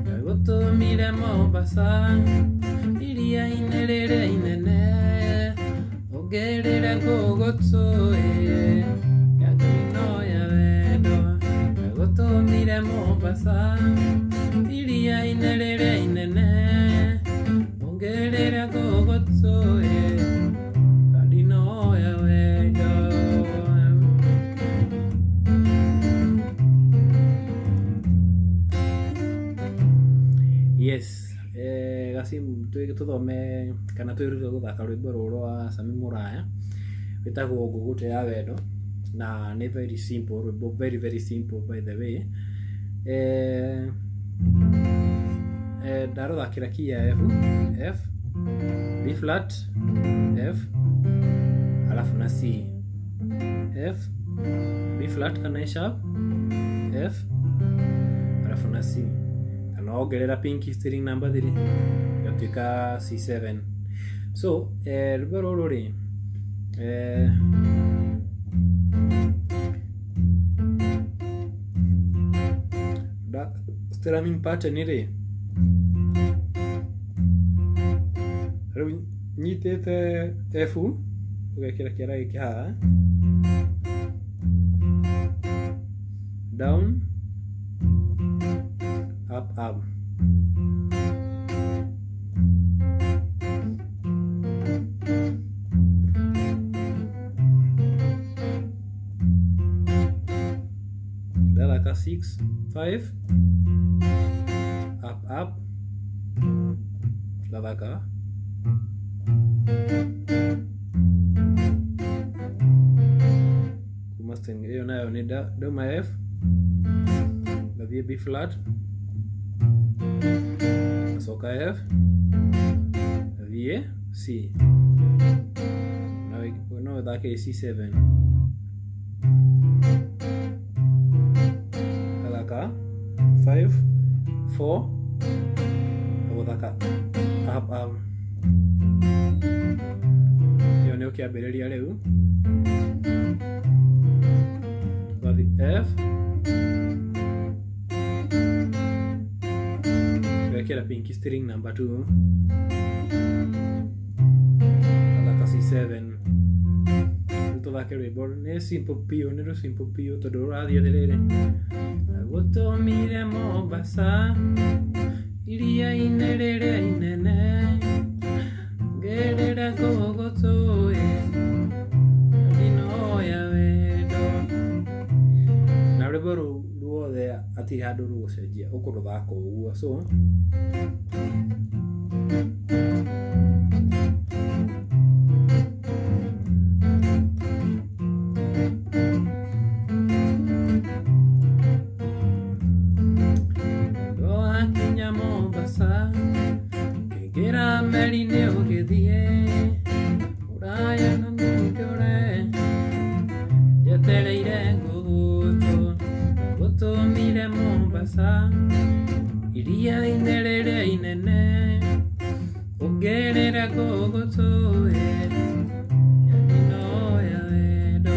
Ndagũtũmire Mombasa iria-inĩ rĩrĩa inene, ũngĩrĩre ngũgũtũĩ Ngatino ya wendo. Ndagũtũmire Mombasa iria-inĩ rĩrĩa inene, ũngĩrĩre ngũgũtũĩ Ngatino ya wendo. Yes, Gasim tũthome kana twĩrute gũthaka rwĩmbo rũrũ rwa Sami Mũraya rwĩtagwo Ngũgũte ya Wendo, na nĩ very simple rwĩmbo, very very simple by the way. Ndarũthakĩra key ya F, F, B flat, F, alafu na C, F, B flat kana A sharp, F, alafu na C, kana wongerera pinky string number 3 ĩgatuĩka C7. So rwĩmbo rũrũ rĩ, strumming pattern rĩ, rĩu nyitĩte F, ũgekĩra kĩara gĩkĩ haha down, up, up. Ndathaka 6 5 up, up, ngathaka kuma string ĩyo nayo nĩ ndauma F, ngathiĩ B flat, ngacoka F, ngathiĩ C. No ũthake C7, ngathaka 5 4, gũthaka up, up. Ĩyo nĩ ũkĩambĩrĩria rĩu ũgathiĩ F, ũgekĩra pinky string number 2, gathaka C7. Rĩu tũthake rwĩmbo, nĩ simple piũ, nĩ rũ simple piũ tondũ rũrathiĩ atĩrĩrĩ: Ndagũtũmire Mombasa iria-inĩ rĩrĩa inene, ngĩrĩra ngũgũtũĩ ndino ya wendo. Na rwĩmbo rũu ruothe hatirĩ handũ rũgũcenjia, ũkũrũthaka ũguo. So wakinya Mombasa, kĩingĩra meri-inĩ ũgĩthiĩ ũraya na nĩndũre njetereire ngũgũtũ. Gũtũmire Mombasa iria-inĩ rĩrĩa inene, ũngĩrĩra ngũgũtũĩ ndino ya wendo.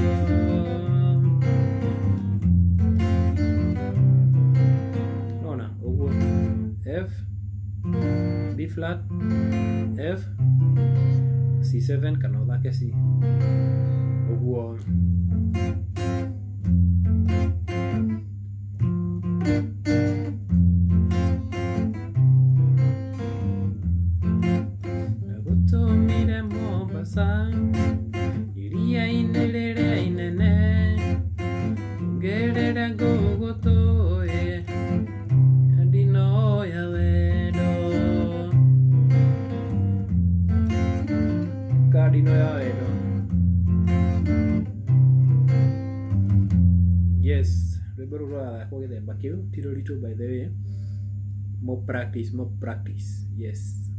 Nona ũguo F, B flat, F, C7 kana ũthake C ũguo. Ndagũtũmire Mombasa iria-inĩ rĩrĩa inene, ngĩrĩra ngũgũtũĩ ndino ya wendo, kandino ya wendo. Yes, rwĩmbo rũu rũrathakwo gĩthemba kĩu ti rũritũ by the way. More practice, more practice. Yes.